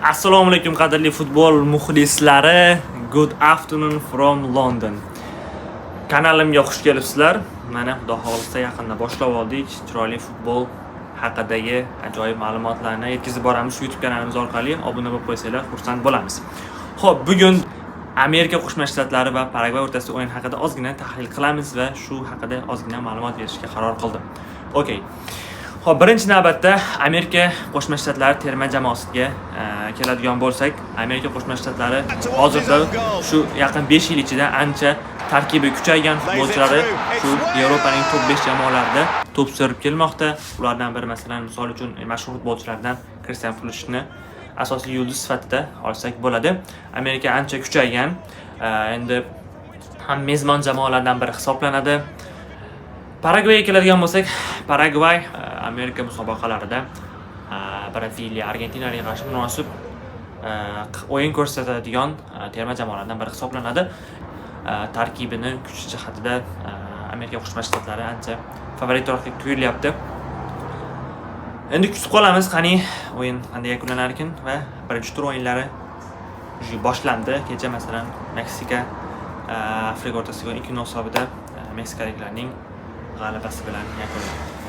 Assalomu alaykum, qadrli futbol muxlislari. Good afternoon from London. Kanalimga xush kelibsizlar. Mana, Xudo xohlasa, yaqinda boshlab oldik. Chiroyli futbol haqidagi ajoyib ma'lumotlarni yetkazib boramiz YouTube kanalimiz orqali. Obuna bo'lib qo'ysanglar, xursand bo'lamiz. Xo'p, bugun Amerika Qo'shma Shtatlari va Paragvay o'rtasidagi o'yin haqida ozgina tahlil qilamiz va shu haqida ozgina ma'lumot berishga qaror qildim. Okay. Xo'p, birinchi navbatda Amerika Qo'shma Shtatlari terma jamoasiga keladigan bo'lsak, Amerika Qo'shma Shtatlari hozirda shu yaqin 5 yil ichida ancha tarkibi kuchaygan, futbolchilari shu Yevropaning top 5 jamoalarida to'p surib kelmoqda. Ulardan biri, masalan, misol uchun, mashhur futbolchilardan Kristian Pulisicni asosiy yulduz sifatida olsak bo'ladi. Amerika ancha kuchaygan. Endi ham mezbon jamoalardan biri hisoblanadi. Paragvayga keladigan bo'lsak, Paragvay Amerika musobaqalarida Braziliya, Argentinaga qarshi munosib o'yin ko'rsatadigan terma jamoalardan biri hisoblanadi. Tarkibini kuch jihatida Amerika Qo'shma Shtatlari ancha favoritroqdek tuyulyapti. Endi kutib qolamiz, qani o'yin qanday yakunlanar ekan va birinchi tur o'yinlari уже boshlandi. Kecha, masalan, Meksika Afrika o'rtasidagi 2-0 hisobida meksikaliklarning g'alabasi bilan yakunlandi.